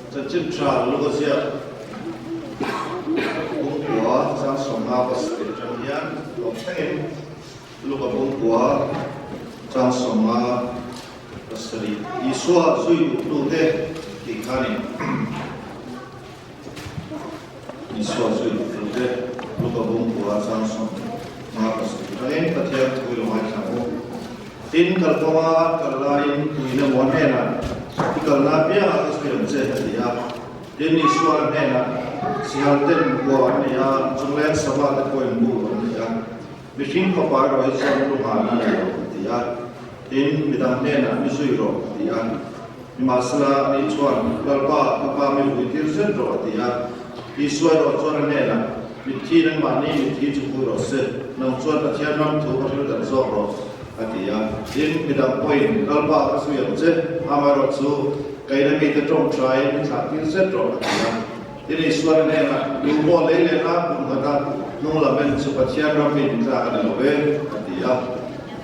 Chanchin tha Luka ziak Bungkua chang 57 atang hian hlawm thlengin Luka Bungkua chang 57 Isua zui duhtute tih khanin Isua zui duhtute Luka Bungkua chang 57 atangin Pathian thu i lo ngaithla ang u. Tin, kalkawnga an kal laiin tuin emaw a hnenah, I kalna apiangah ka sawi ang che, a ti a. Tin, Isua a hnenah, Sihal ten kua an nei a, chungleng sava te pawhin bu an nei a, mihring fapa erawh hi chuan lu nghahna a nei lo, a ti a. Tin, midang hnenah, Mi zui rawh, a ti a. Nimahsela, ani chuan, Lalpa, ka pa mi vui tir zet rawh, a ti a. Isua erawh chuan a hnenah, Mitthi nangmahni mitthi chu pui rawh se, nang chuan Pathian ram thu ka hril dan zawk rawh, a ti a. Tin, midang pawhin, Lalpa, ka zui ang che, amaherawh chu kaina mite tawngtaiin mi thlah tir zet rawh, a ti a. Tin, Isuan a hnenah, Lu pawh lei leh la, kum khata hnung lam en chu Pathian ram mi ni tlak a ni lo ve, a ti a.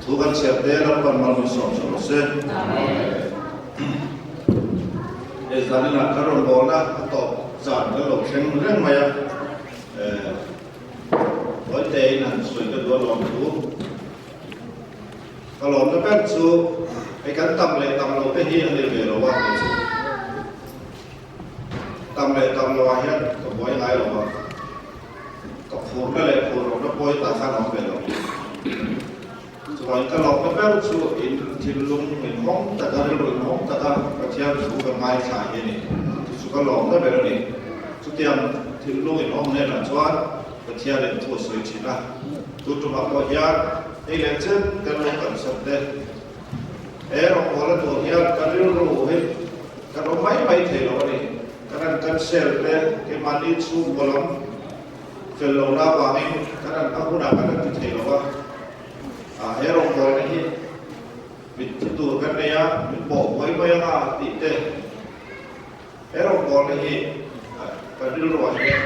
Thu kan chhiar te Lalpan malsawm chho rawh se. Amen. He zaninah ka rawn bawlna a tawp zan kan lo thleng reng mai a, Tawite in han sawi ka duh alawm thu. Ka lawmna ber chu hei kan tam leh tam lo te hi a ni ve lo a kei chu. Tam leh tam lo ah hian ka buai ngai lo a, ka phurna leh phur lohna pawi tah khan a awm ve lo. Chuvangin ka lawmna ber chu in thinlung inhawng taka, rilru inhawng taka Pathian thu ka ngaithla hi a ni. Chu chu ka lawmna ber a ni. Chutiang thinlung inhawng hnenah chuan Pathianin thu a sawi thin a. Chu tumah pawh hian hei leh chen kan lo kalsan te, he rawngbawlna tur hian ka rilru hi kan awm mai mai thei lo a ni. Kan han cancel te, keimahni chhungkaw lam Fel lohna avangin kan an a hunah kan han ti thei lo va, ah he rawngbawlna hi mit thi tur kan nei a, min bawh buai mai anga tih te, he rawngbawlna hi kan rilruah hian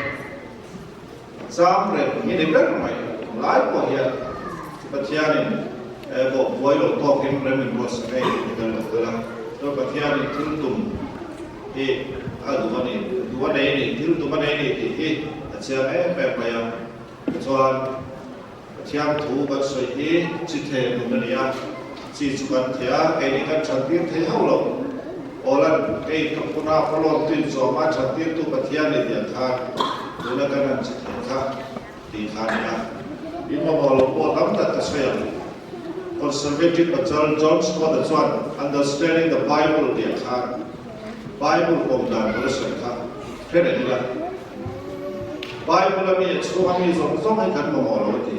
a cham reng hi ni ber mai lai pawh hian chu Pathianin bawh buai lo tawkin rem in ruatsak ngei tih kan lo tel a, chuan Pathianin thil tum hi a duh a ni, duh a nei a ni, thil tum a nei a ni tih hi a chiang em em mai a. Tichuan, Pathian thu kan sawi hi chi thei nun a ni a, chi chu kan thei a, keini kan thattir thei hauh lo. Awlan, kei ka phun a, Pawlawn tuin zawm a thattirtu Pathian ni tih ang khan tuna kan han chi thei kha tih kha a ni a. In mamawh lo pawh tam tak ka sawi ang. Conservative Pastor John Stott-a chuan Understanding the Bible tih ang khan Bible pawm dan tur a sawi kha hre reng ila. Bible-a mi a chhunga mi zawng zawng hi kan mamawh lo a ti.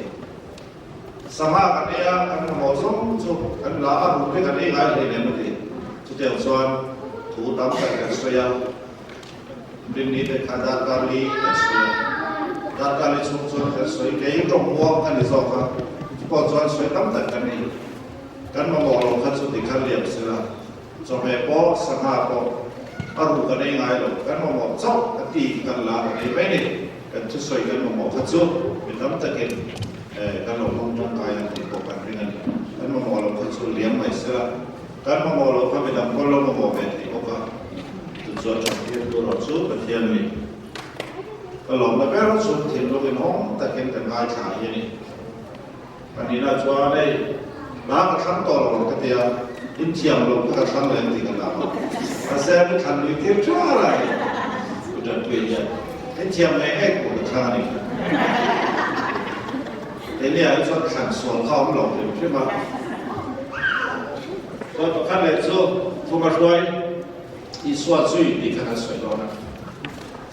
Sangha kan ei a, kan mamawh zawng chu kan la a, ruk te kan ei ngai hlei nem a ti. Chutiang chuan thu tam tak kan sawi a. Rinni te kha darkar li kan sawi a, darkar li chhung chuan kan sawi kei tawng muang ka ni zawk a, chupawh chuan sawi tam tak kan ni. Kan mamawh lo kha chu tikhan liam sela, chawhmeh pawh, sangha pawh a ruh kan ei ngai lo, kan mamawh chauh a ti kan la kan ei mai ni. Kan thusawi kan mamawh kha chu mi tam takin kan lo hmang tangkai ang tih pawh kan ring a ni. Kan mamawh lo kha chu liam mai sela. Kan mamawh loh kha midang pawn lo mamawh ve thei bawk a, chu chuan ṭantir tur erawh chu Pathian mi ka lawmna ber chu thinlung inhawng takin kan ngaithla hi a ni. Pahnihna chuan hei hla ka thlang tawh lo ang ka ti a, inthiam lo kha ka thlang leh ang tih ka hlau a, mahse mi thlan lui tir ṭha lai u Ṭanpuia hian inthiam ngei ngei pawh ka thlang a ni. Keini ah hi chuan thlan sual kha a awm lo hrim hrim a. Chuan pakhat leh chu thuma hruai Isua zui tih kha kan sawi dawn a.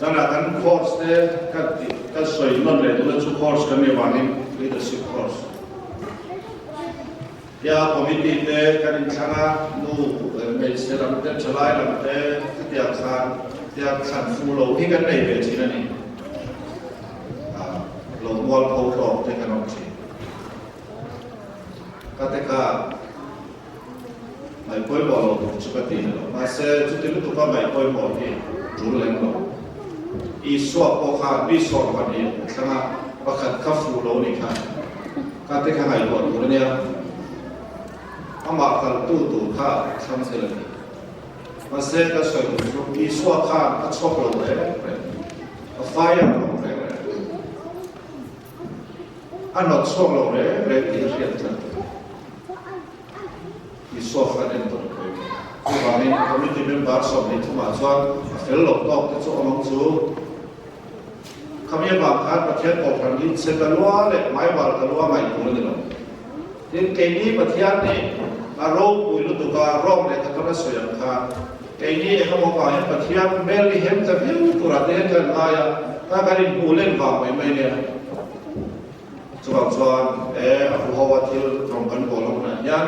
Zanah kan course te kan tih kan sawi nawn leh tuna chu course kan nih avangin leadership course. Tia committee te kan inthlang a, nu hmeichhe lam te thalai lam te chutiang khan tia thlan fu lo hi kan nei ve thin a ni. Lo mual pho hlawm te kan awm thin. Ka te kha ngaih pawimawh lo tur chu ka ti ni lo. Mahse chuti lutuka ngaih pawimawh hi tul lem lo. Isua pawh kha mi 12 a thlang a, pakhat kha fuh lo ni kha. Ka te kha ngaihtuah tur a nia. Amah kaltu tur kha thlang zel a ni. Mahse ka sawi duh chu Isua khan a chhawk lo reng reng, a fire lo reng reng, a nawt chhuak lo reng reng tih a hriat tlat. Isua khan entawn pawimawh. Chuvangin committee member 23 ah chuan a fel lo tawk te chu awm ang chu. Khami avang khan Pathian kohhran hi chhe ta lua leh hmaibal ta lua ngaih tur a ni lo. Tin, keini Pathian nih a ropui lutuk a, Rom leh Katona sawi ang khan, keini engemaw vangin Pathian hmel hi hem ta viau turah te hian kan ngai a, kha kan inhmuh len vang mai mai nia. Chuvang chuan e a huho a thil rawng kan bawl a hunah hian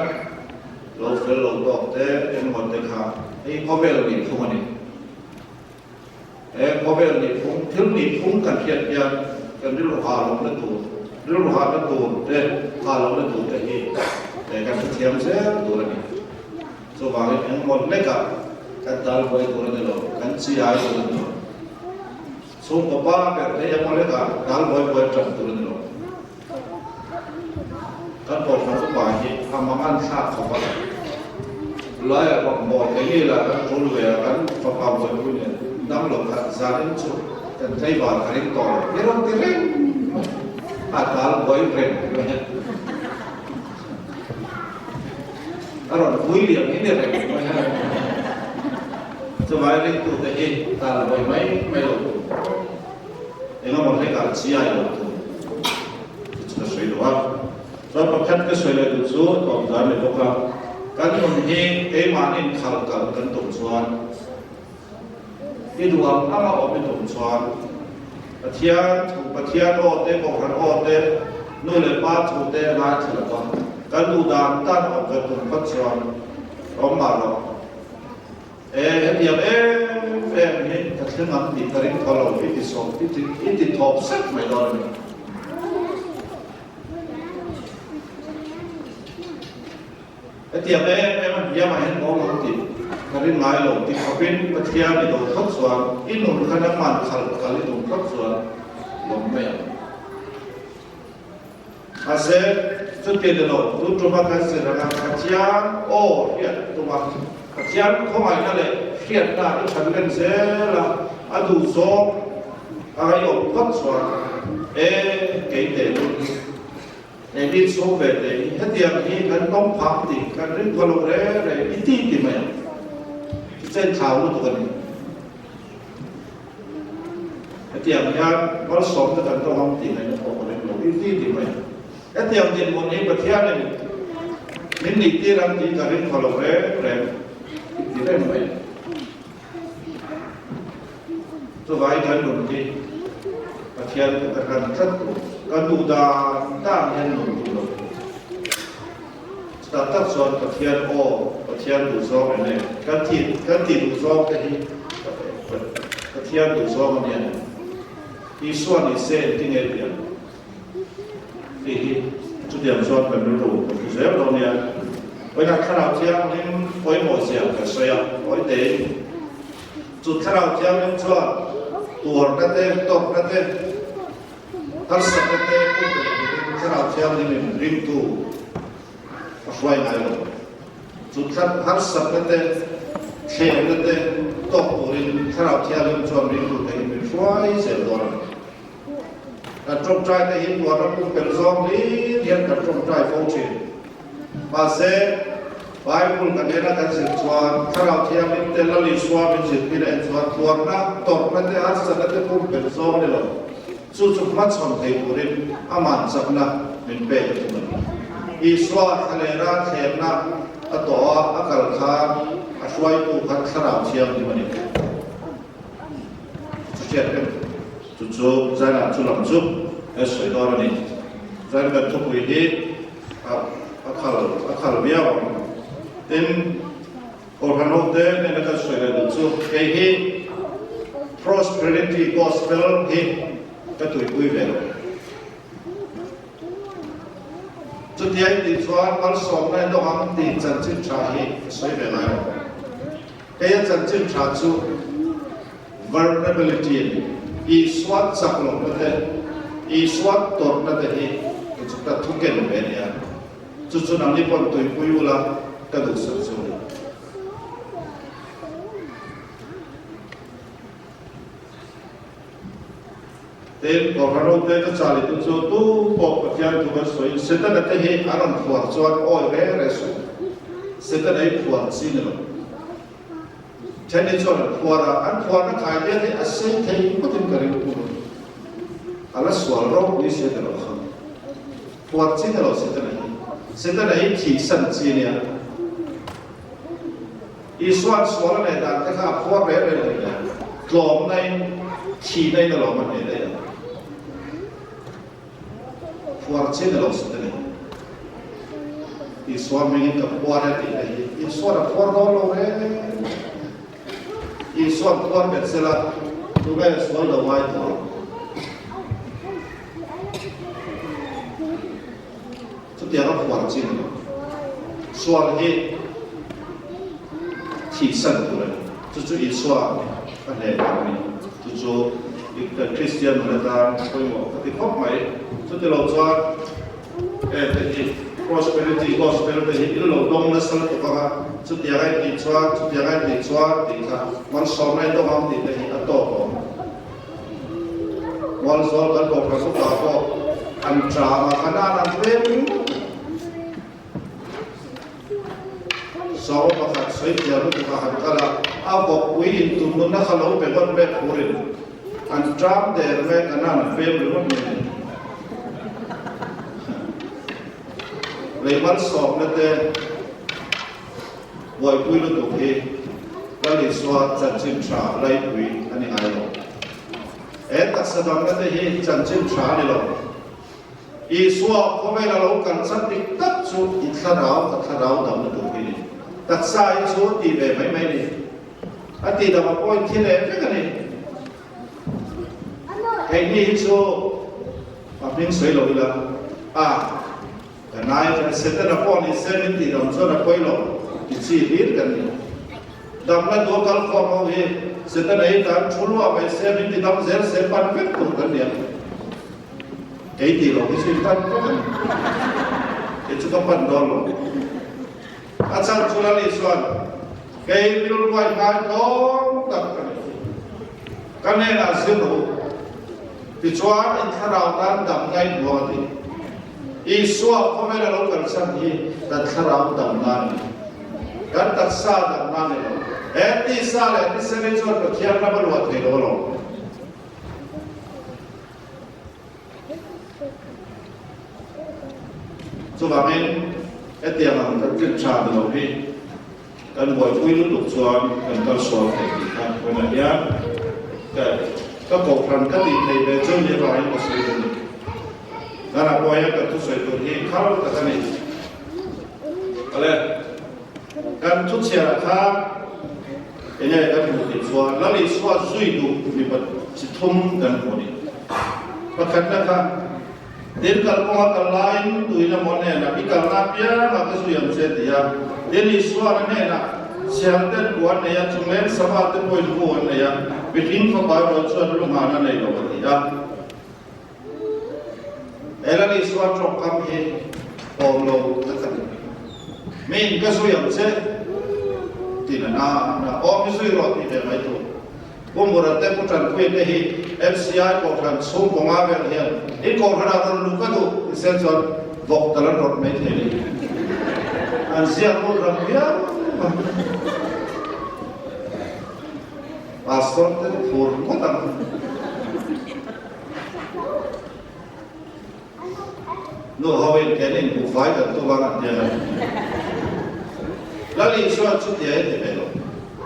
lo fel lo tawk te engemaw te kha hei khawvel nih phung a ni. He khawvel nih phung, thil nih phung kan hriat hian kan rilru ha lohna tur, rilru hahna tur te, ha lohna tur te hi kan hrethiam zel tur a ni. Chuvangin engemaw hlekah kan tal buai tur a ni lo, kan chi ai tur a ni lo. Chhungkaw pa ber te emaw hlekah tal buai buai tan tur a ni lo. Kan kohhran upa hi a mangan thlak khawp a, laia rawn bawl keini lah kan tul ve a, kan fapa buaipui nen dam lo khat zanin chu kan tlaivar ka ring tawh lo, i rawn ti reng mai, a tal buai reng mai a, a rawn vui liam hi ni reng mai a, chuvai ringtute hi tal buai mai mai lo tur. Engemaw hlekah chiai lo tur chu chu ka sawi lo a. Chuan pakhat ka sawi leh duh chu tlawm dan ni bawk a, kan nun hi keimahni inkhal kal kan tum chuan i duh ang anga awm i tum chuan Pathian thu, Pathian aw te, Kohhran aw te, nu leh pa thu te a ngaithla lo va, kan duh dan dan awm ve tum phawt chuan awm mah lo. E, hetiang em em hi ka thleng ang tih ka ring thaw lo, i ti sawm, i ti, i ti thawp sek mai dawn a ni. Hetiang em em a hniamah hian ka awm ang tih ka ring ngai lo ti khawpin Pathian i do phawt chuan, i nun kha nangman khalh kal i tum phawt chuan lawm mai ang. Mahse, chuti ni lo, tun tuma kan zir anga Pathian aw hriat tuma Pathian khawngaihna leh hriatna i that len zel a, a duh zawng a ngaihawm phawt chuan e kei teh lul hi, keini chhung ve teh hi hetiang hi kan tawng phang tih kan ring pha lo re re i ti ti mai ang. Chu chen thlau lutuk a ni. Hetiang hian malsawmna kan tawng ang tih ngaihna pawh ka ring lo i ti ti mai. Hetiang dinhmun hi Pathianin min nih tir ang tih ka ring pha lo reng reng i ti reng mai. Chuvangin kan nun hi Pathian kut a hran tlat tur, kan duh dan dan hian nun duh lo tur. Chutah tak chuan Pathian aw, Pathian duhzawng eng nge? Kan ti kan tih duhzawng te hi Pathian duhzawng a nia em? Isua ni se engti nge pian? Tih hi chutiang chuan kan rilru kan hmu zel dawn nia. Vawiinah Thlarau Thianghlim pawimawh zia kan sawi a, Awitein chu Thlarau Thianghlim chuan tuarna te, tawrhna te, Harsatna te pumpelh turin Thlarau Thianghlim in ringtu a hruai ngai lo. Chu harsatna te, thlemna te tawk turin Thlarau Thianghlim chuan ringtu te hi min hruai zel dawn a ni. Kan tawngtai te hi tuarna pumpelh zawng hlir hian kan tawngtai fo thin. Mahse, Bible kan en a kan zir chuan Thlarau Thianghlim te Lal Isua min zirtir a en chuan tuarna, tawrhna te, harsatna te pumpelh zawng a ni lo. Chu chu hmachhawn thei turin aman chakna min pek a tum a ni. Isua thlalera thlemna a tawh a, a kal khan a hruaitu kha Thlarau Thianghlim a ni. Chu hriat reng chu chu Zainah chu lam chu kan sawi dawn a ni. Zain kan thupui hi a khal a khal viau ang. Tin, Kohhran hote nena kan sawi leh duh chu kei hi Prosperity Gospel hi ka tuipui ve lo. Chutia i tih chuan malsawmna i dawng ang tih chanchin tha hi ka sawi ve ngai lo. Kei a chanchin tha chu Vulnerability a ni. Isua chak lohna te, Isua tawrhna te hi ka chu ka thu ken ve a nia. Chu chu nangni pawn tuipui ula ka duhsak chu a ni. Tin, Kohhran hote ka chali tu chu tu pawh Pathian thu kan sawiin Setana te hi an rawn phuar chuan awi re re suh. Setana hi phuar chi ni lo. Then hi chuan an phuar a, an phuarna khai te hi a sei thei ngawtin ka ring thung a. A la sual ropui sia ti lo kha. Phuar chi ni lo Setana hi. Setana hi thihsan chi nia. Isua'n sual a neih dan te kha a phuar reng reng lo nia, tlawmna in thihna in a lawm a hneh daih ang. Phuar chin a lo sut a ni. Isua hmingin ka phuar e tih te hi Isua'n a phuar dawn lo reng reng. Isua'n phuar bet sela tunge sual lo ngai tawh ang. Chutiang a phuar chin a ni. Sual hi thihsan tur a ni. Chu chu Isua a hle tak a ni. Chu chu kan Kristian nun atan pawimawh ka ti khawp mai. Chuti lo chuan he te hi prosperity gospel te hi in lo dawng nasa lutuk ang a, chutiang a intih chuan, chutiang a intih chuan tih kha malsawmna in dawng ang tih te hi a tawk awm. Mualzawl kan kohhran upa pawh an ṭam a, kan an an tlem ringawt a. Saw pakhat sawi thiam lutuk a han kal a, a vawkpui intum nunna kha lo pe ngawt mek hurin an ṭam der mek an an pem ringawt mai a ni. Lei malsawmna te buaipui lutuk hi Lal Isua chanchin tha laipui a ni ngai lo. He taksa damna te hi chanchin tha a ni lo. Isua khawvela lo kal chan dik tak chu i thlarau ka thlarau dam lutuk hi ni. Taksa hi chu ti ve mai mai ni. A ti dam a point thi leh vek a ni. Keini hi chu a hming sawi lo ila a. Ka nai kan Setana pawh ni se min tih dam chuan a pawi lo ti chi hlir kan ni. Damna duh kal khawm ho hi Setana hi tan thu lua mai se min ti dam zel se pan vek tur kan ni ang. Kei tih lo hi chu in pan vek a ni. Kei chu ka pan dawn lo. A chhan chu Lali chuan kei rilruai ngai tlawm tak ka ni. Ka hnenah zir rawh u. Tichuan in thlarau tan dam ngaihmuang a ti. Isua khawvela lo kalsan hi kan thlarau damna a ni. Kan taksa damna a ni lo. He tisa leh tiseni chuan Pathian ram a luah thei lo alawm. Chuvangin hetiang ang kan tlin tha ni lo hi kan buaipui lutuk chuan kan kal sual thei tih kha vawiinah hian ka ka kohhran ka tih theih ve chu ni avangin ka sawi duh a ni. Kan ah pawh hian kan thusawi tur hi khal tak a ni. Awle, kan thuchhiarah khan enge kan hmuh tih chuan Lal Isua zui duh mipa chi thum kan hmu a ni. Pakhatna kha, Tin kalkawnga kal laiin tuin a maw hnenah i kalna apiangah ka zui ang che ti a. Tin Isuana hnenah, Siam ten ku an nei a, chungleng sava te pawhin hu an nei a, mihring fapa erawh chuan lunghana nei lo a ti a. He Lal Isua tawngkam hi awm lo tak a ni. Miin ka zui ang che tiin a na a, aw mi zui rawh tih ve mai tur. Pu Mura te Pu Tanpuia te hi MCI kohhran chhung kawnga vel hian in kohhranah rawn luh ka duh ti se chuan vawk tal an rawt mai thei a ni. An ziak lut ram viau a. Pastor te phur ngawt ang. Nu ho in ken in buhfai kan tum ang an ti a ni. Lal Isua chutia i ti ve lo.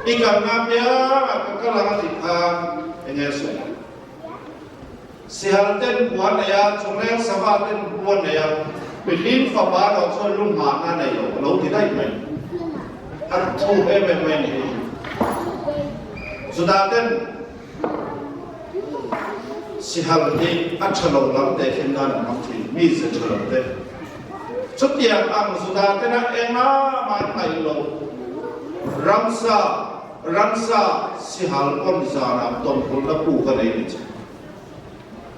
I kalna apiangah ka kal ang a tih khan enge a sawi? Sihal ten bu an nei a, chungleng sava ten bu an nei a, mihring fapa erawh chuan lunghahna a nei lo, a lo ti daih mai. A thu em em mai a ni hei hi. Juda ten Sihal hi a tha lo lam teh khin nan an hmang thin, mi ze tha lo te. Chutiang ang Juda tena enga mah an ngaih lo, ramsa, ransa, sihal pawn zanah tawmhulna puk a nei ni che.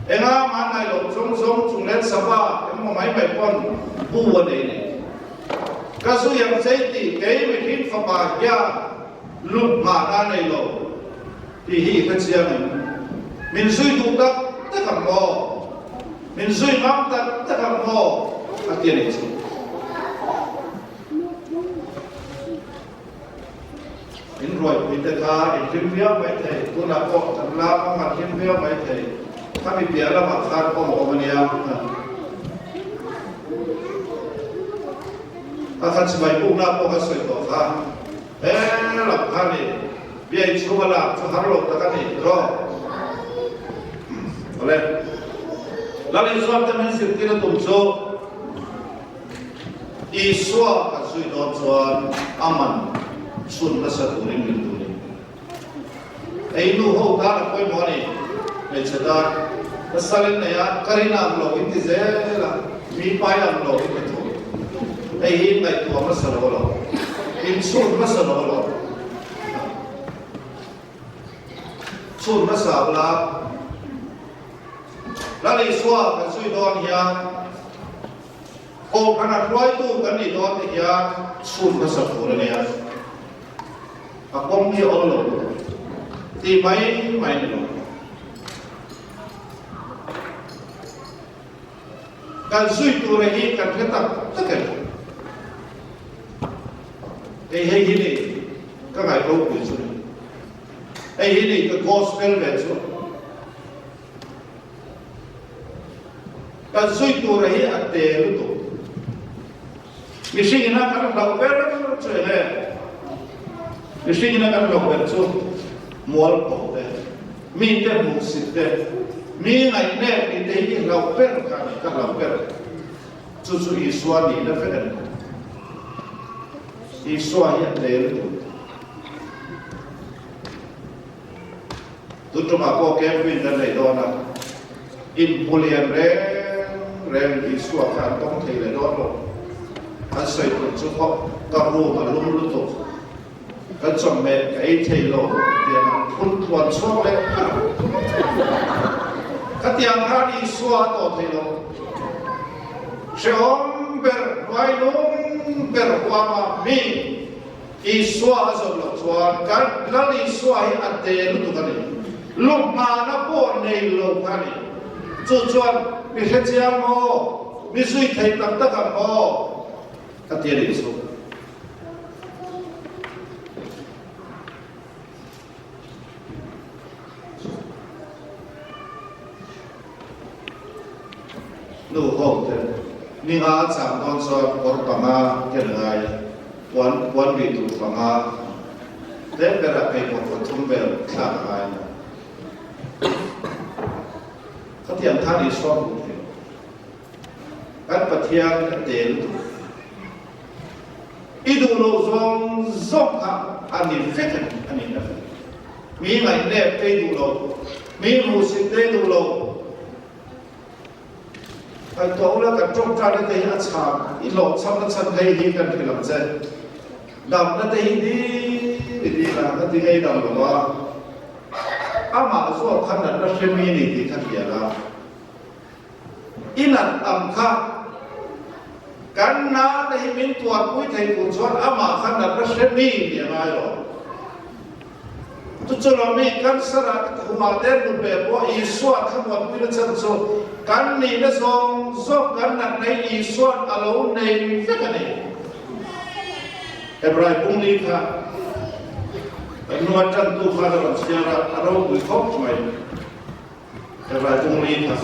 Enga mah an ngaih loh zawng zawng chunglen sava engmaw mai mai pawn bu a nei ni. Ka zui ang chei tih kei mihring fapa hian lung nghahna a nei lo. Tih hi i hre chiang em? Min zui duh tak tak tak ang maw? Min zui ngam tak tak ang maw? A ti a nih chu. In ruaipui te kha in hlim viau mai thei, tunah pawh kan lam ang an hlim viau mai thei, khami piah lamah khan awm a awm a nia. A kha chimai pukna pawh kan sawi tawh kha, he lam kha ni, bia inchhung a lak chu har lo tak a ni tiraw? Awle, Lal Isuan te min zirtir a tum chu, Isua kan zui dawn chuan a man chhun nasa turin min duh ni. Ei nu ho tan a pawimawh a ni, hmeichhe tan. Ka salin nei a, ka rin ang lo in ti zel a, mi pai ang lo in ti thung. Hei hi ngaihtuah hmasa lo lo, inchhun hmasa lo lo. Chhun hmasa ula. Lal Isua kan zui dawn hian Kohhran a hruaitu kan nih dawn te hian chhun hmasa tur a nia. A kawng hi a awl lo tih mai mai ni lo. Kan zui tura hi kan hre tak tak em? Hei hei hi ni ka ngaih ropui chu ni. Hei hi ni ka gospel ve chu. Kan zui tura hi a te lutuk. Mihring ina kan hlauh ber chu eng nge? Mihring ina kan hlauh ber chu mualpho te, mite hmuhsit te, mi ngaihnep ni te hi i hlauh ber kha a ni, ka hlauh ber. Chu chu Isua nihna vek a ni. Isua hi a te lutuk. Tun tumah pawh camping kan nei dawn a, inhmu lian reng reng Isua kha an tawng thei leh dawn lo. An sawi tur chu khaw ka room a lum lutuk, kan chawhmeh ka ei thei lo tiang an phun tluan chhuak leh phar. Khatiang khan Isua a tawh thei lo. Hrehawm ber, hnuailung ber huama mi. Isua a zawh loh chuan kan Lal Isua hi a te lutuk a ni. Luhmana pawh nei lo kha a ni. Chu chuan mi hrechiang maw, mi zui thei tak tak ang maw? Ka ti a nih chu. Nu ho te ninga a chang dawn chuan kawr panga ken ngai a, puan puan rih tur panga tlem berah pheikhawk pathum vel thlak a ngai a ni. Khatiang khan Isua hmuh theih lo. Kan Pathian a te lutuk. I duh loh zawng zawng kha a ni vek a ni, a ni na vek. Mi ngaihnep te i duh lo, mi hmuhsit te i duh lo. Ngaihtuah ula kan tawngtaina te hi a chhan, i hlawhchhamna chhan phei hi kan hrilh ang che. Damna te hi dil i dil a, ka ti ngei dam lo a. Amah zawk kha natna hre mi ni tih kha hria la. I nat ang kha kan na te hi min tuarpui thei tur chuan amah kha natna hre mi ni a ngai lo. Chu chu lo mi cancer ah te khumah te nut ve pawh Isua thlamuanpui na chan chu kan nihna zawng zawng kan nat nei Isua'n a lo nei vek a ni. Hebrai pungli kha kan hnunga tantu khan a rawn chhiar a, a ropui khawp mai. Hebrai pungli kha.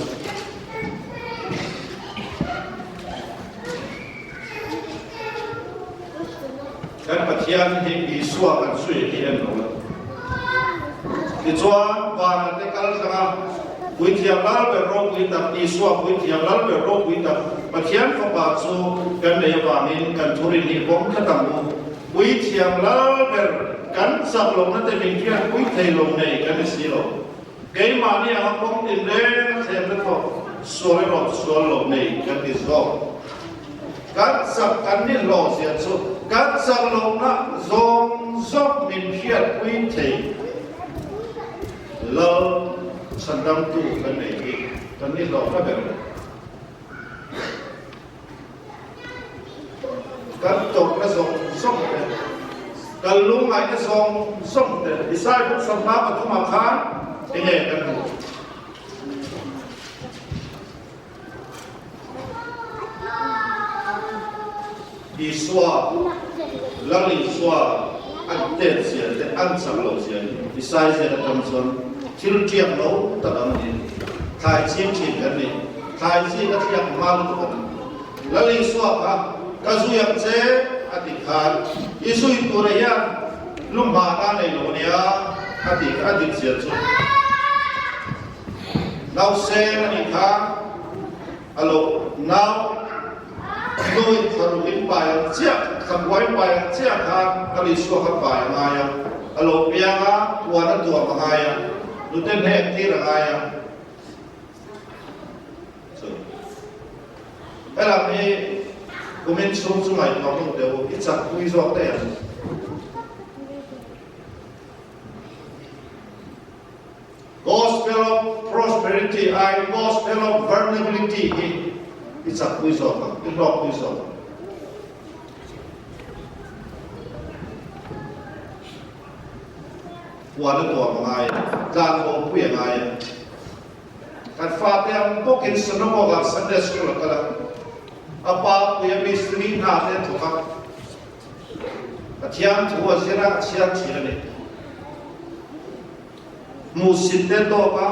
Kan Pathian hi Isua kan zui hi en lo la. Tichuan, vana te kal thlanga Puithiam Lal ber ropui tak, Isua Puithiam Lal ber ropui tak, Pathian Fapa chu kan nei avangin kan thurin hi vawm tlat ang u. Puithiam Lal ber kan chak lohna te min hriatpui thei lo nei kan ni si lo. Keimahni anga kawng tin reng a thlem na thawk sual erawh sual lo nei kan ni zawk. Kan chak kan ni hlawh zia chu kan chak lohna zawng zawng min hriatpui thei Lal chhandamtu kan nei hi kan ni hlawhna ber lo. Kan tawrhna zawng zawng te, kan lungngaihna zawng zawng te, Isai buk sawmhma pathumah khan enge kan hmuh? Isua, Lal Isua an tet zia te an chak loh zia hi Isai ziak atang chuan thil tiak lo tak ang a ni. Thlai ching thin kan ni. Thlai chi ka thliak hma lutuk a ni. Lal Isua kha ka zui ang che a ti khan i zui tura hian lumhana nei lo nia a tih kha a dik zia chu nauseng a nih kha a lo nau nuin thlaruk in pai ang chiah thlakuai pai ang chiah khan Lal Isua kha pai a ngai a, a lo piang a, puan a tuam a ngai a, nute hnek tir a ngai a. Chu helam hi kumin chhung chu ngaihtuah hmun teh u, i chak pui zawk daih ang. Gospel of prosperity aiin Gospel of vulnerability hi i chak pui zawk ang, i hlawk pui zawk ang. Puan a tuam a ngai a, tlan bawhpui a ngai a. Kan fate ang bawkin synagogue-ah Sunday school a kal a, a pa puia mistiri hna te a thawk a, Pathian thu a zir a, a chhiar thin a ni. Hmuhsit te tawk a,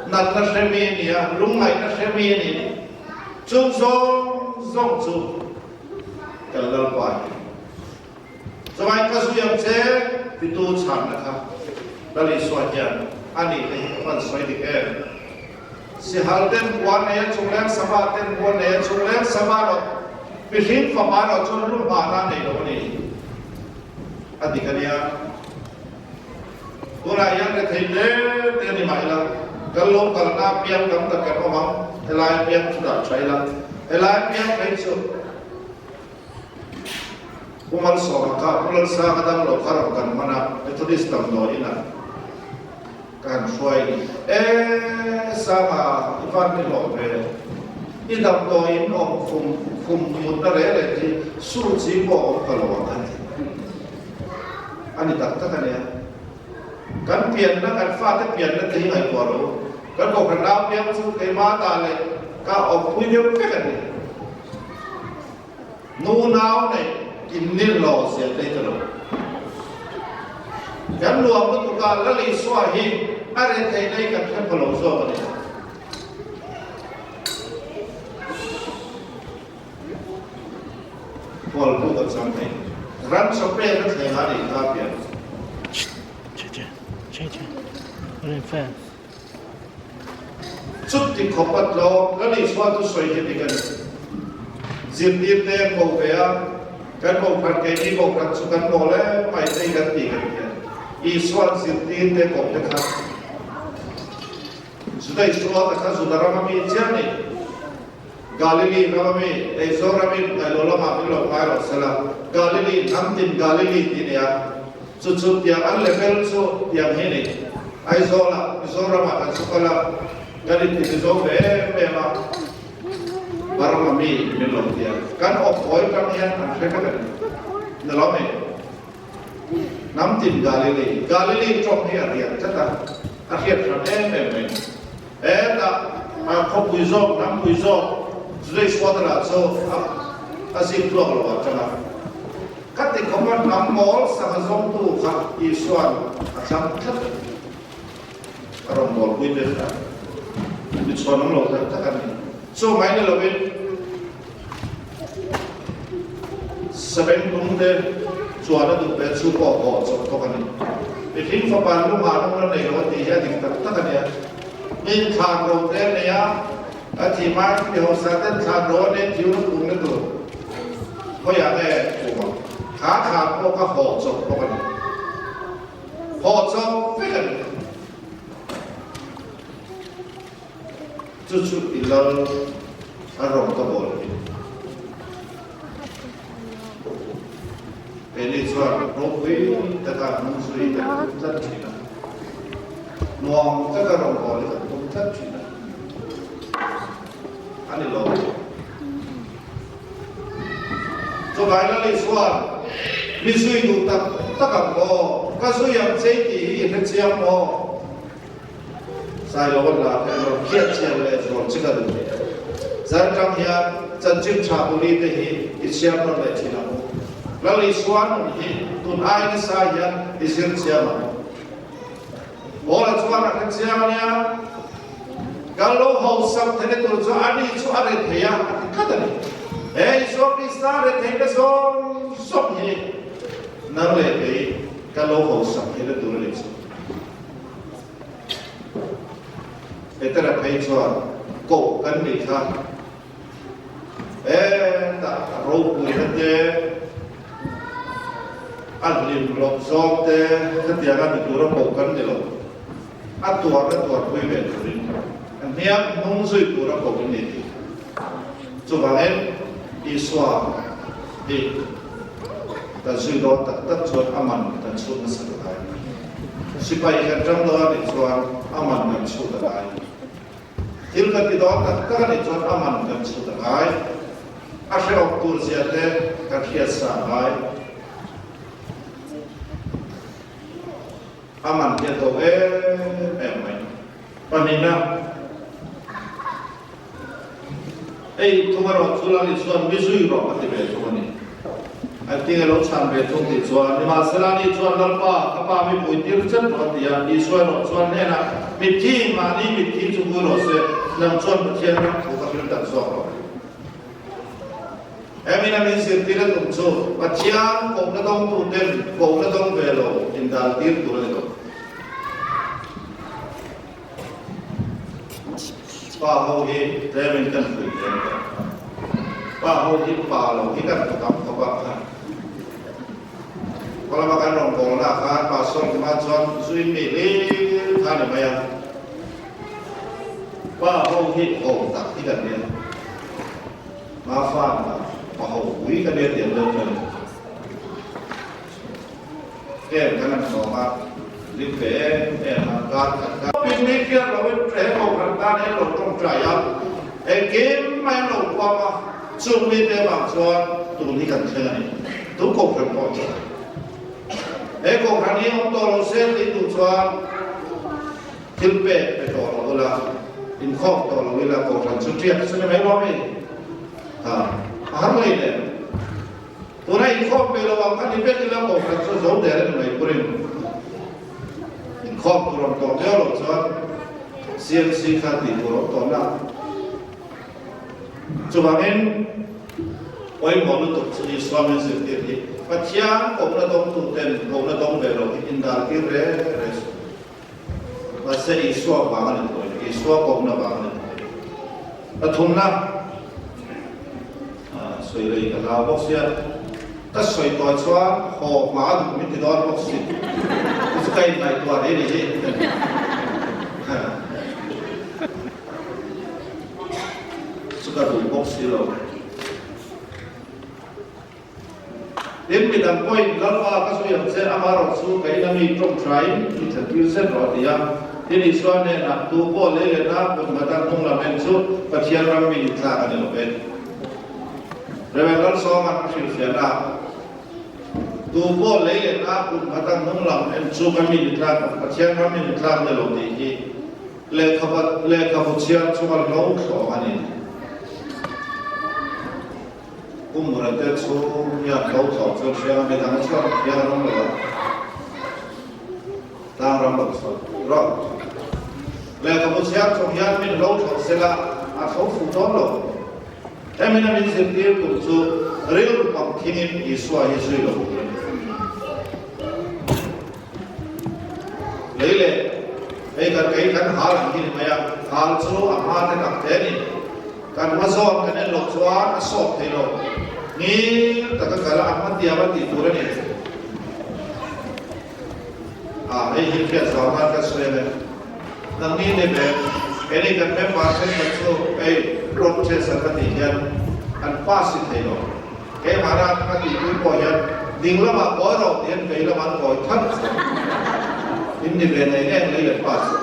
natna hre mi a ni a, lungngaihna hre mi a ni. Chung zawng zawng chu kan Lalpa hi. Chuvai ka zui ang che titu chhanna kha Lal Isua hian a nih te hi ka van sawi dik em? Sihal ten puan nei a chungleng sava ten puan nei a chungleng sava erawh mihring fapa erawh chuan lu hmahna a nei lo a ni. A dik a nia. Tunah hian rethei hle te a ni mah ila kan lo kalna apiang tam tak kan awm ang, helai apiang chu dah tha ila, helai apiang phei chu Pu Malsawma kha Pu Lalsanga dam lo kha rawn kan hman a, Methodist damdawi inah ka han hruai ni. E Sanga i van ni hlawh ve, i damdawi in awm khum khum mutna reh reh hi sur chi pawh a awm ka lo ang a ti. A ni tak tak a nia. Kan pianna, kan fate pianna te hi ngaihtuah lo. Kan kohhran nau piang chu keimah ta leh ka awmpui deuh vek a ni. Nu nau neih in nil lo zia te ka lo. Kan nuam lutuk a, Lal Isua hi a rethei nei kan hre pha lo zawk a ni. Hual pawh kan chang thei. Ram chaw pek a thleng a nih kha pian. Chuti khawp a tlawm, Lal Isua chu sawi hi dik a ni. Zirtirte an ko ve a, kan kohhran keini kohhran chu kan mawl em mai phei kan ti kan ti a. Isua'n zirtirte koh te kha Juda Isua ta kha Juda rama mi chiah a ni. Galili rama mi, Eizawl ramin ngailo lamah min lo ngai rawh sela, Galili hnam tin Galili tih nia. Chu chu tiang an level chu tiang hi ni. Aizawlah Mizoramah kan chu kal a, kan inti Mizo ve em em a, Burma mi min lo ti a, kan awphawi tang hian an hre vek a ni. Ni lo mi? Hnam tin Galili, Galili tawng hi a riak tlat a, a hriat hran em em mai. Hetah a khawpui zawk, hnampui zawk, Zuleisuatara chu a zip tluak lo ah tang a. Ka ti khawp a, hnam mawl sangha zawngtu kha Isua'n a thlang tlat a ni. A rawn bawlpui te kha mi chhuanawm lo tak tak a ni. Chu mai ni lovin Sabengtung te chuan a duh ve chu pawh haw chawp bawk a ni. Mihring fapa lu nghah rawng la nei lo a tih hi a dik tak tak a nia. Min thlan ro te a nei a, a thih hmain mi hausa ten thlan ro a nei thiu na kum na tur khawiah nge kum ang. Kha thlan pawh kha haw chawp bawk a ni. Haw chawp vek a ni. Chu chu i lal a rawn ka bawl hi. Keini chuan ropui taka hnung zui kan tum tlat thin a, nuam taka rawn bawl hi kan tum tlat thin a, a ni lo. Chuvai Lali chuan, Mi zui duh tak tak ang maw? Ka zui ang che i tih hi i hre chiang maw? Sailo a hla kha erawh khiat chiang leh zual che ka duh. Zan tang hian. Chanchin Tha Buli te hi i chhiar nawn leh thin ang u. Lal Isua nun hi tun ai nasa hian i zir chiang ang u. Paula chuan a hre chiang a nia, Kal lo hausak thei tur chu ani chu a re thei a, a ti tlat a ni. He Isua Krista re theihna zawng zawng hi nang leh kei kan lo hausak theihna tur a ni chu. Petera phei chuan koh kan nih kha hetah ropuina te, a hlim loh zawng te khatianga ni tura koh kan ni lo. A tuarna tuarpui ve turin a hniam hnung zui tura koh kan ni tih. Chuvangin Isua hi kan zui dawn tak tak chuan a man kan chhut nasa ta lai. Sipai kan ṭang dawn a nih chuan a man kan chhut a ngai. Thil kan ti dawn tak tak a nih chuan a man kan chhut a ngai. A hrehawm tur zia te kan hriat sa a ngai. A man hi a to em em mai. Pahnihna, Hei thung erawh chu Lal Isua'n mi zui rawh a ti ve thung a ni. An ti nge lo chhan ve thung tih chuan, Nimahsela ni chuan Lalpa, ka pa mi pui tir chet rawh a ti a. Isua erawh chuan hnenah, Mitthi, mahni mitthi chu pui rawh se, nang chuan Pathian ram thu ka hrilh tak zawk rawh. Hemi na min zirtir a tum chu Pathian kohna dawngtuten kohna dawng ve lo indal tir tur a ni lo. Pa ho hi tlemin kan fuih hle tawh. Pa ho hi pa lo hi kan hmu tam khawp a khan. Kawlama kan rawn bawlna khan Pastor Kima chuan zuin mi hlir kha ni mai a. Pa ho hi ho tak hi kan nia. Ma fan tak pa ho pui ka nia tiang deuh chuan em kan han hlawm a, lim ve em em a, kar khat kar. Pin mi hriat lo in he kohhran tan hian lo tawngtai a, engkim mai an lo huam a, chung mite avang chuan tun hi kan thleng a ni. Tu kohhran pawh chu he kohhran hi awm tawh lo se tih duh chuan Thil pek pe tawh lo ula, inkhawm tawh lo ila kohhran chu ṭiak chu ni mai lo ami? Ha, a har lei nen. Tuna inkhawm pe lo ang kha ni vek ila kohhran chu zo der a ni mai purin. Inkhawm tur awm tawh viau lo chuan CMC kha tih tur awm tawh na. Chuvangin pawimawh lutuk chu Isua min zirtir hi Pathian kohna dawngtuten kohna dawng ve lo hi indartir re re suh. Mahse Isua vang a ni tawh in, Isua kawmna vang a ni tawh in. Pathumna, sawi rei ka hlau bawk sia, ka sawi tawh chuan haw hma a duh min ti dawn bawk si, chu chu ka inngaihtuah rei ni hi. Chu ka duh bawk si lo. Tin, mi dang pawhin, Lalpa, ka zui ang che, amaherawh chu ka ina mi tawngtaiin mi thlentir zet rawh, a ti a. Tin, Isua hnenah, Tu pawh lei leh na kut ngata hnung lam en chu Pathian ram mi ni tlak a ni lo ve. Rev. Lalsawma'n a hrilhfiahna, Tu pawh lei leh na kut ngata hnung lam en chu ka mi ni tlak, Pathian ram mi ni tlak ni lo tih hi lehkhabu chhiar chunga lo thlawng a ni. Kum murate chu hian lo thlawh chuan hriang a midang chuan hriang an awm lo a, tlang ram lo chuan rawh. Lehkhabu chhiar chung hian min lo thlawh sela a tho fuh dawn lo. Hemi na min zirtir tur chu rilru pang thingin Isua hi zui lo tur a ni. Lei leh hei kan kei kan hal ang hi ni mai a, hal chu a hma te tak te a ni. Kan hma zawn kan en loh chuan a sawt thei lo. Ngil taka kal a, a hma tiam a tih tur a ni. Ah, hei hi hriat zau nan kan sawi ang e. Nangni ni ve, kei ni kan member thenkhat chu hei road test an ka tih hian an pass i thei lo. Keimah ran ka tihpui pawh hian ding lamah kawi rawh ti hian vei lamah an kawi than chuan in ni ve nei nge lei leh pa chu.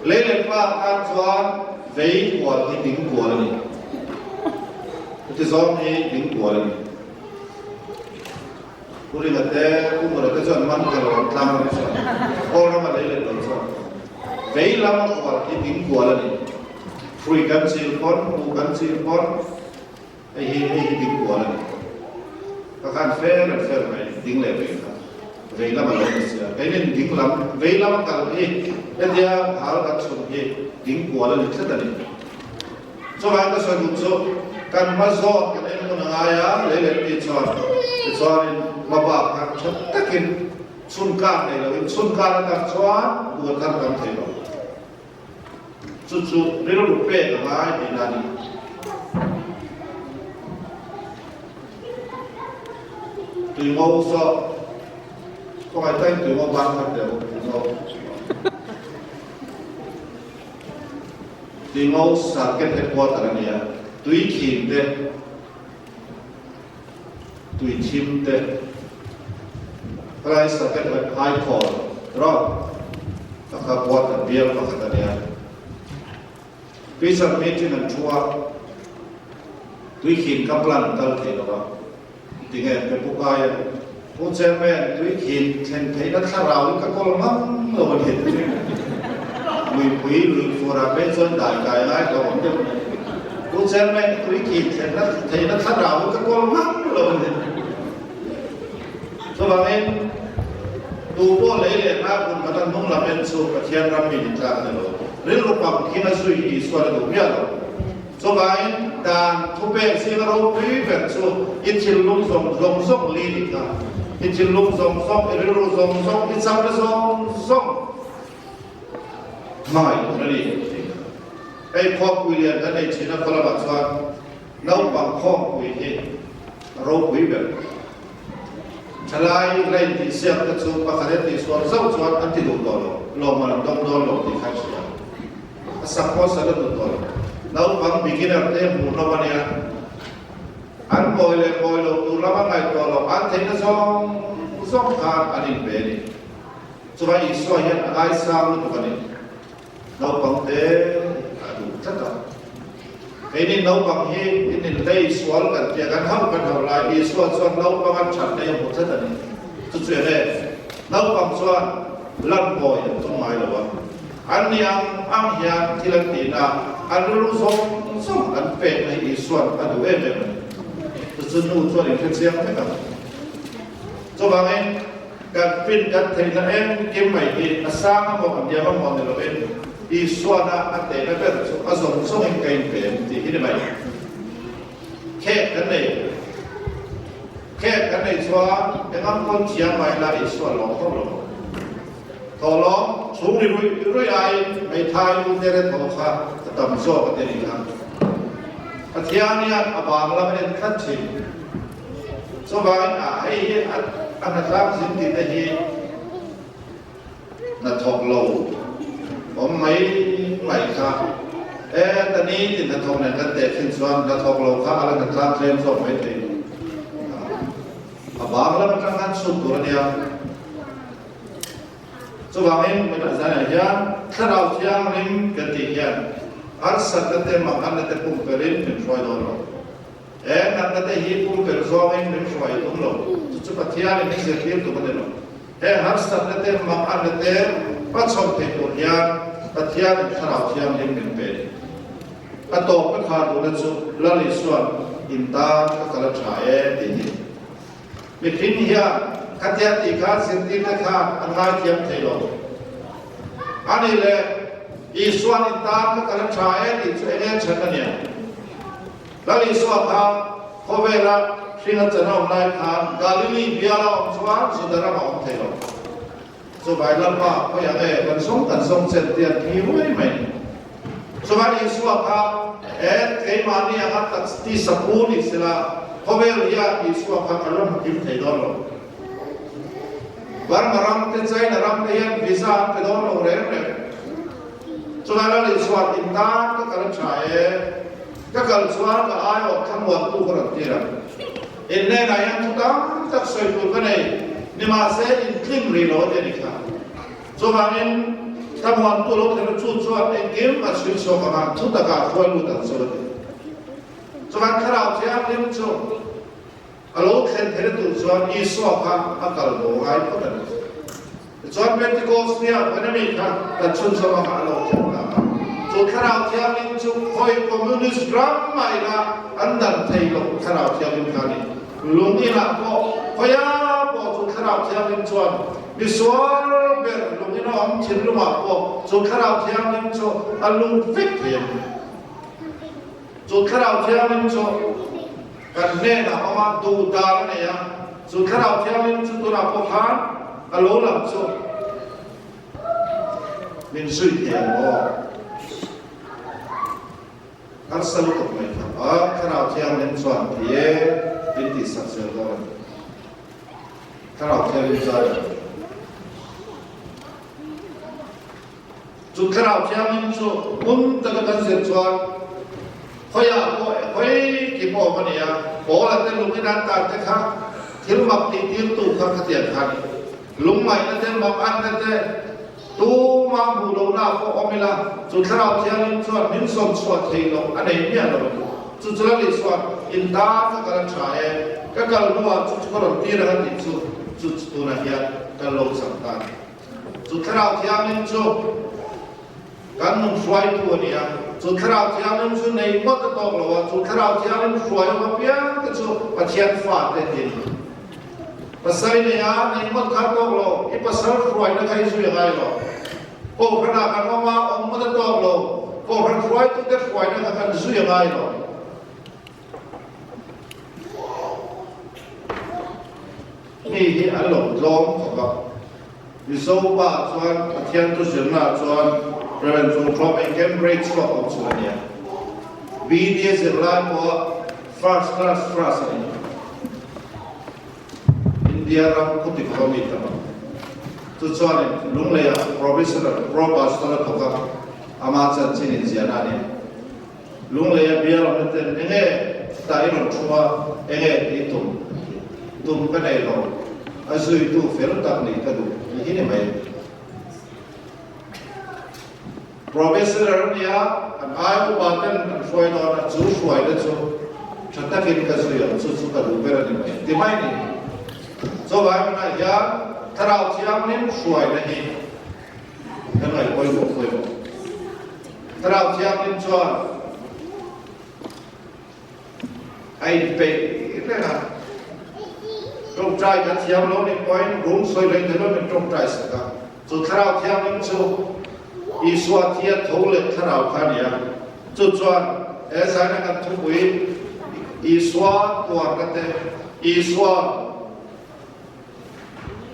Lei leh pa tan chuan vei kual hi ding kual a ni. Chuti zawng hi ding kual a ni. Pu Ringa te, Pu Mura te chuan man ka lo an tlang ram chuan Kawl rama lei let lo chuan vei lama kual hi ding kual a ni. Hrui kan chil pawn, bu kan chil pawn. Hei hi hei hi ding kual a ni. Ka khan fel an fel mai ding leh vei kha vei lam a lo ni sia. Keinin ding lam vei lam a kal hi hetia hal kan chhun hi ding kual a ni tlat a ni. Chuvangin ka sawi duh chu kan hma zawt kan en hun a ngai a, lei leh ti chuan tichuanin hma bak kha tha takin chhun kar nei loin chhun kar atang chuan buh a thar tam thei lo. Chu chu rilru pek a ngai tihna a ni. Tuingo saw khawngaih takin tuingo ban khat deuh tuingo. Tuingo circuit headquarter a ni a, tui thin te, tui thim te, helai circuit high court rawh pakhat water bial pakhat a ni a. Tuisar meeting an thu a, tui khin ka plan kal thei lo a, tinge pe pu Kaia, Pu Chairman, tui khin thlen theihna thlarau hi ka kawl ngam lo a ni. Luipui lui fur ah phei chuan dai kai lai ka awm deuh mai. Pu Chairman, tui khin thlenna theihna thlarau hi ka kawl ngam lo a ni. Chuvangin, tu pawh lei leh hna hun khat a hnung lam en chu Pathian ram mi ni tlak a ni lo. Rilru pang khin a zui Isua la duh miah lo. Chuvangin, dan thupek zinga ropui ber chu i thinlung zawng zawng zawng li ni kha. I thinlung zawng zawng, i rilru zawng zawng, i chakna zawng zawng hmangaih tur a ni tih kha. Hei khawmpui lian kan nei thin a, khaw lamah chuan naupang khawmpui hi a ropui ber. Thalai rain tih siak te chu pakhat e tih sual zauh chuan an ti duh tawh lo, lawmman an dawng dawn lo tih kha a hria. A sak pawh sa la duh tawh lo. Naupang beginner te hmuh hlawm a nia. An mawi leh mawi loh tur lama ngaihtuah loh an theihna zawng zawng khan an inpe a ni. Chuvang Isua hian a ngaisang lutuk a ni. Naupang te a duh tlat a. Keini naupang hi in inlei sual kan tia kan hauh kan hauh lai Isua chuan naupang an that nei a hmu tlat a ni. Chu chu enge? Naupang chuan lan mawi an tum ngai lo a. An ni ang ang hian thil an tihna, an rilru zawng zawng an pekna hi Isua'n a duh em em a ni. Chu chu nu chuan in hrechiang vek ang. Chuvangin kan fin kan theihna engkim mai hi a sang a maw a hniam a maw ni lovin Isuana a tehna ber chu a zawng zawngin ka inpe em tih hi ni mai. Khek kan nei Khek kan nei chuan engang pawn thiam mai la Isua lawm hauh lo. Thawhlawm chhung ri ruih ruih aiin hmeithai u te re thaw kha a tam zawk a ti a nih kha. Pathian hian a bang lam a en tlat thin. Chuvangin a hei hi a hnatlang zin tih te hi hnathawk lo awm mai mai kha e ta ni tin hnathawk nen kan teh thin chuan hnathawk lo kha a la hnatlang tlem zawk mai thei. A bang lam atang khan chhut tur a nia. Chuvangin vawiinah zanah hian Thlarau Thianghlim kan tih hian harsatna te manganna te pumperin min hruai dawn lo. He natna te hi pumper zawngin min hruai tum lo. Chu chu Pathianin min zirtir tum a ni lo. He harsatna te manganna te hmachhawn thei tur hian Pathianin Thlarau Thianghlim min pe a ni. A tawp ka khar duhna chu Lal Isua'n in tan ka kal a tha e tih hi. Mihring hian khatia tih kha zirtirte kha an ngaithiam thei lo. A nih leh, Isua'n in tan ka kal a tha e tih chu eng nge chhan a nia? Lal Isua kha khawvela hring a chan a awm lai khan Galili biala awm chuan Juda ramah a awm thei lo. Chuvai Lalpa khawiah nge kan zawng kan zawng chen tih an thi ruai mai. Chuvai Isua kha e keimahni anga tak tisa pu ni sela khawvel hian Isua kha kan la hmu kim thei dawn lo. Burma ram te China ram te hian visa an pe dawn lo reng reng. Chuvai Lal Isua in tan ka kal a tha e, ka kal chuan ka aiawh thlamuantu ka rawn tir ang. In hnenah hian thu tam tak sawi tur ka nei, nimahse in tling rih lo a ti a ni kha. Chuvangin thlamuantu lo thlen chu chuan engkim a chhui chhuak ang a, thu takah a hruai lut ang chu a ti. Chuvang Thlarau Thianghlim chu a lo thlen theihna tur chuan Isua kha a kal bo ngai phawt a ni. Tichuan Pentecost nia Panami kha kan chhunzawm anga a lo thlen ta a. Chu Thlarau Thianghlim chu khawi Communist ram mah ila an dan thei lo Thlarau Thianghlim kha a ni. Lung inah pawh khawia pawh chu Thlarau Thianghlim chuan misual ber lung ina awm thinlungah pawh chu Thlarau Thianghlim chu a lut vek thei a ni. Chu Thlarau Thianghlim chu kan hnenah awm a, duh dan a nei a, chu Thlarau Thianghlim chu tunah pawh khan a lo lang chu. Min zui thei ang maw? Harsa lutuk mai kha a, Thlarau Thianghlim chuan ti e, min tihsak zel dawn a ni. Thlarau Thianghlim zai a ni. Chu Thlarau Thianghlim chu hmun taka kan zir chuan khawiah pawh khawi ki pawh awm a ni a, Paula te lungin an tan te kha thil mak tihtirtu kha khatiang kha a ni. Lungngaihna te, manganna te, tuma hmuh lohna pawh awm ila, chu Thlarau Thianghlim chuan min sawm chhuah theih loh a nei miah lo a ni. Chu chu Lali chuan, In tan ka kal a tha e, ka kal hnuah chu chu ka rawn tir ang a tih chu, chu chu tunah hian kan lo chang ta a ni. Chu Thlarau Thianghlim chu kan nun hruaitu a ni a, chu Thlarau Thianghlim chu nei ngawt a tawk lo a, chu Thlarau Thianghlim hruai awm apiang te chu Pathian fate ti a ni. Pasal i nei a, nei ngawt kha a tawk lo, i pasal hruaina kha i zui a ngai lo. Kohhranah kan awm a, awm ngawt a tawk lo, kohhran hruaitute hruaina kha kan zui a ngai lo. Mi hi an lo tlawm khawp a, Mizo pa chuan Pathian thu zirnaah chuan Rev. Chungthuam in Cambridge chhuak awm chhun a nia. BD a zirlai pawh first class first a ni. India ram khuti khawpa mi tam ang. Chu chuanin Lungleiah Provisional Pro Pastor a thawk a, ama chanchin inziahna a nia. Lungleia bial awmna ten enge tah i rawn thu a, enge tih tum a ti. Tum ka nei lo, a zuitu fel tak nih ka duh tih hi ni mai. Professor a nia, kan ai upa ten an hruai dawn a, chu hruaina chu tha takin ka zui ang, chu chu ka duh ber a ni mai ti mai ni. Chuvai hmunah hian Thlarau Thianghlim hruaina hi kan ngaih pawimawh pawimawh. Thlarau Thianghlim chuan a inpeih reng a, tawngtai kan thiam lo nih pawhin rum sawi hlei thei lo min tawngtai sak a, chu Thlarau Thianghlim chu Isua thia tho leh Thlarau kha a ni a, chu chuan he zaina kan thupui Isua tuarna te, Isua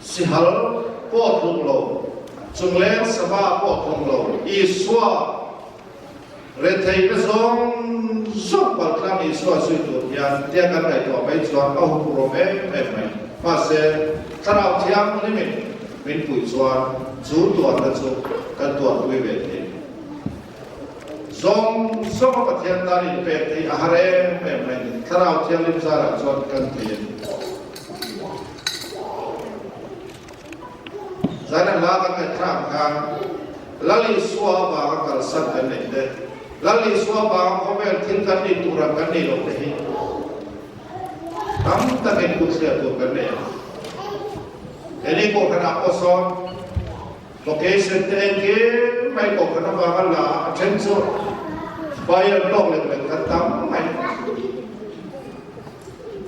Sihal pawh tluk lo, chungleng sava pawh tluk lo, Isua retheihna zawng zawng paltlang Isua zui tur hian tia kan ngaihtuah mai chuan a huphurh awm em em mai. Mahse, Thlarau Thianghlimin min puih chuan chu tuarna chu kan tuarpui ve thei. Zawng zawnga Pathian tan inpek theih a har em em mai ni. Thlarau Thianghlim zarah chuan kan thei a ni. Zaina hla kan ngaihthlak ang khan Lal Isua avanga kalsan kan neih te, Lal Isua avanga khawvel thil kan nih tur ang kan nih loh te hi tam takin kutthliah tur kan nei a. Keini Kohhranah pawh sawn Location te engkim mai kohhran avanga la a then chu fire tawk lek lek kan tam mai.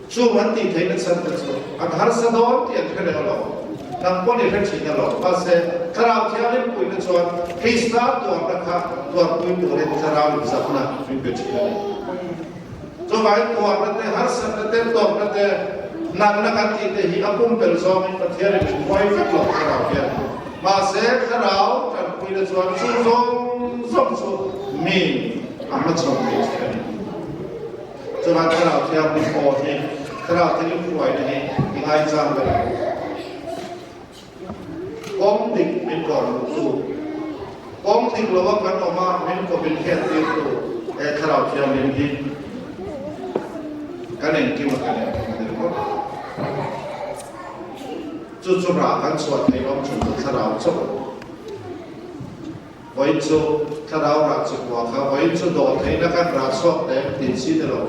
Chung an tih theihna chhan te chu an harsa dawn tih an hre leh lo. Nang pawh ni hre thin a lo. Mahse, Thlarau Thianghlim puihna chuan Krista tuarna kha tuarpui turin Thlarau inzahna min pe thin a ni. Chuvangin tuarna te, harsatna te, tawpna te, natna kan tih te hi a pumpelh zawngin Pathianin min hruai vek lo Thlarau hian. Mahse, Thlarau tanpuina chuan chu zawng zawng chu mi a hmachhawn thei thin a ni. Chuvang Thlarau Thianghlim aw hi, Thlarau Thianghlim hruaina hi i ngaichang ber ang u. Kawng dik min kawr luhtu, kawng dik lova kan awm a min kawpin hriattirtu he Thlarau Thianghlim hi kan engkim a kan engkim a ni ringawt. Chu chu rah kan chhuah theih awm chhun chu Thlarau chauh a ni. Vawiin chu Thlarau rah chi kua kha vawiin chu dawh theihna kan rah chhuak lem tih chi ni lo.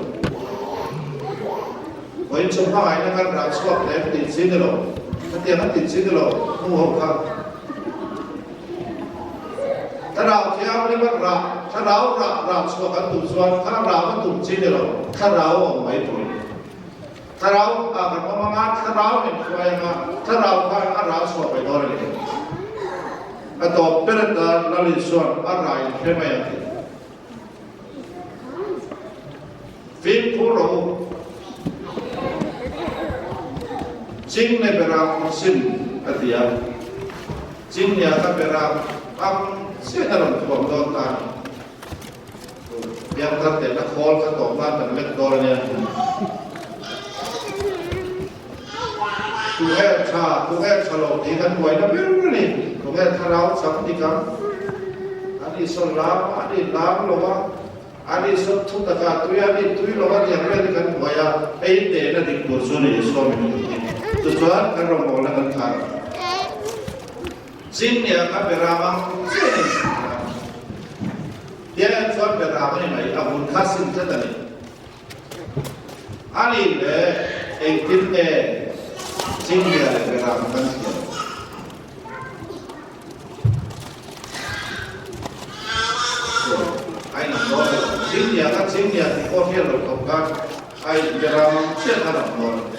Vawiin chu hmangaihna kan rah chhuak lem tih chi ni lo. Khatiang a tih chi ni lo hnu ho kha. Thlarau Thianghlim a rah, Thlarau rah rah chhuah kan duh chuan kha rah va tum chi ni lo, Thlarau a awm mai tur a ni. Thlarau ah kan awm anga, Thlarau min hruai anga, Thlarau khan a rah chhuah mai dawn a ni. A tawp ber atan Lal Isua'n a rah in hre mai ang tih. Fimkhur rawh u. Ching le beram ang sin a ti a. Chingnia kha beram ang chiah a rawn thuam dawn ta a ni. Piangthar tehna khawl kha tawp nan kan lek dawn a nia. Tunge tha, tunge tha lo tih kan buaina ber a ni. Tunge thlarau chang dik ang? An insawn lam a, an inlam lo a, an insawn thu tak a, tui an intui lo a tiang vel hi kan buai a, ei tehna dik tur chu ni Isua min hmu hi. Tichuan kan rawngbawlna kan thar ang. Chinnia kha beram ang chiah in a. Tiang chuan beram a ni mai, a vun kha sim tlat a ni. A nih leh engtin nge Chinghnia leh Beram kan thiam? Chuan a inang dawn lo. Chinghnia kha Chinghnia tih pawh hriat loh khawp khan a in Beram ang chiah khan a awm dawn a ni.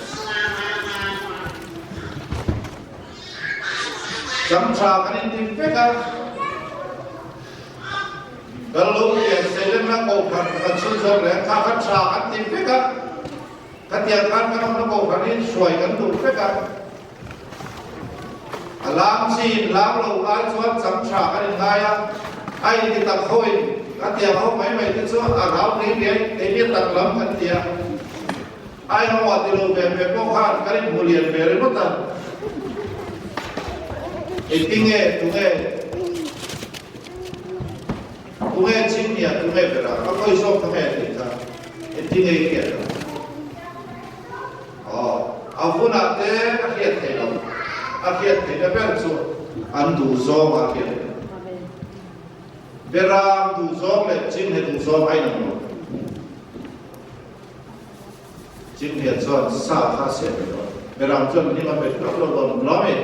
Chang tha kan inti vek a. Kan lo pian seilemna kohhran kan chhunzawm reng kha kha tha kan ti vek a, khatiang khan kan awmna kohhran hi hruai kan duh vek a. A lam chi in lam lo lai chuan chang tha kan inngai a, a inti tak hoin khatiang ho mai mai te chu a rau rei riai keini a tak lam kan ti a. Ai ho a ti lo ve ve pawh khan kan inhmu lian ve ringawt a. Engtinge tunge tunge Chinnia tunge bera ka khawi zawk kha nge tih kha engtinge i hriat ang? Aw a vunah te a hriat theih lo a hriat theihna ber chu an duh zawng ah a hriat theih. Beram duh zawng leh Chinhe duh zawng a inang lo. Chinghnia chuan sa kha a siam ve lo. Beram chuan hnim a bet hlauh lo dawn hlawm e.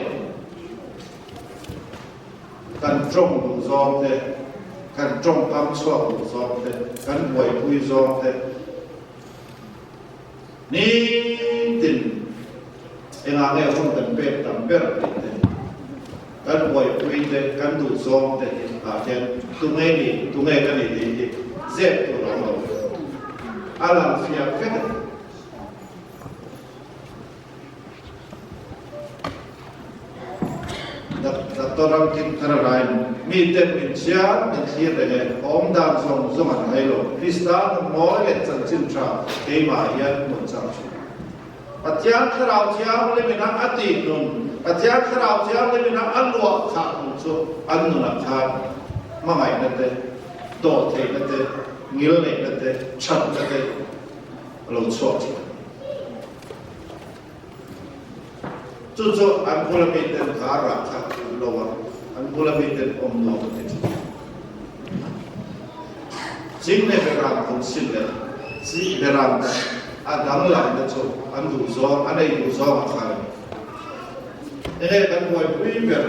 Kan tawng duh zawng te, kan tawngkam chhuak duh zawng te, kan buaipui zawng te, nitin engah nge hun kan pek tam ber tih te, kan buaipui te, kan duh zawng te hi ah hian tunge ni, tunge ka ni tih hi zep tur a awm lo. A lang fiah vek a ni. Doctor Ramkim Thararain, Mi ten min chhiar, min thlir reng e, awm dan zawng zawng an hai lo. Krista nun mawi leh chanchin tha keimah hian hmun chang thin. Pathian Thlarau Thianghlim ina a tih nun, Pathian Thlarau Thianghlim ina a luah khah nun chu an nunah khan hmangaihna te, dawhtheihna te, ngilneihna te, thatna te a lo chhuak thin a ni. Chu chu an bula miten kha rah kha an lo a, an bula miten awm nuam an ti thin. Ching leh beram an sim leh chi beram te a danglam te chu an duh zawng, an ei duh zawng a khai. Enge kan buaipui ber,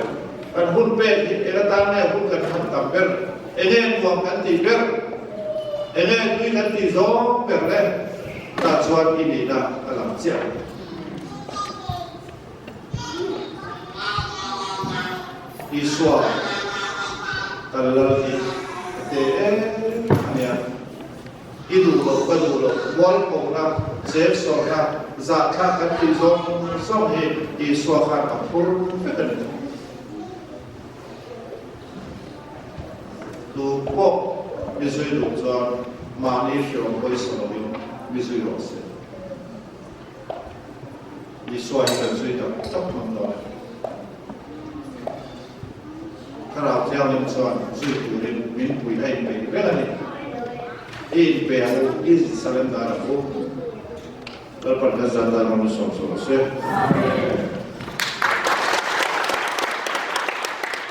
kan hun pek hi eng atan nge hun kan hman tam ber, enge nuam kan tih ber, enge tui kan tih zawng ber le tah chuan i nihna a lang chiah. Isua kan lal hi a te em a nia. I duh loh ka duh loh, mualpawhna, chêksawrna, zahthlak kan tih zawng zawng hi Isua khan a phur vek a ni. Tu pawh mi zui duh chuan mahni hriawm pawisa lovin mi zui rawh se. Isua hi kan zui tak tak hmang dawn a ni. Thlarau Thianghlim chuan zui turin min pui a inpeih reng a ni. I inpe ang u, i surrender ang u. Lalpan kan zan dan rawn sawm sawm se. Amen.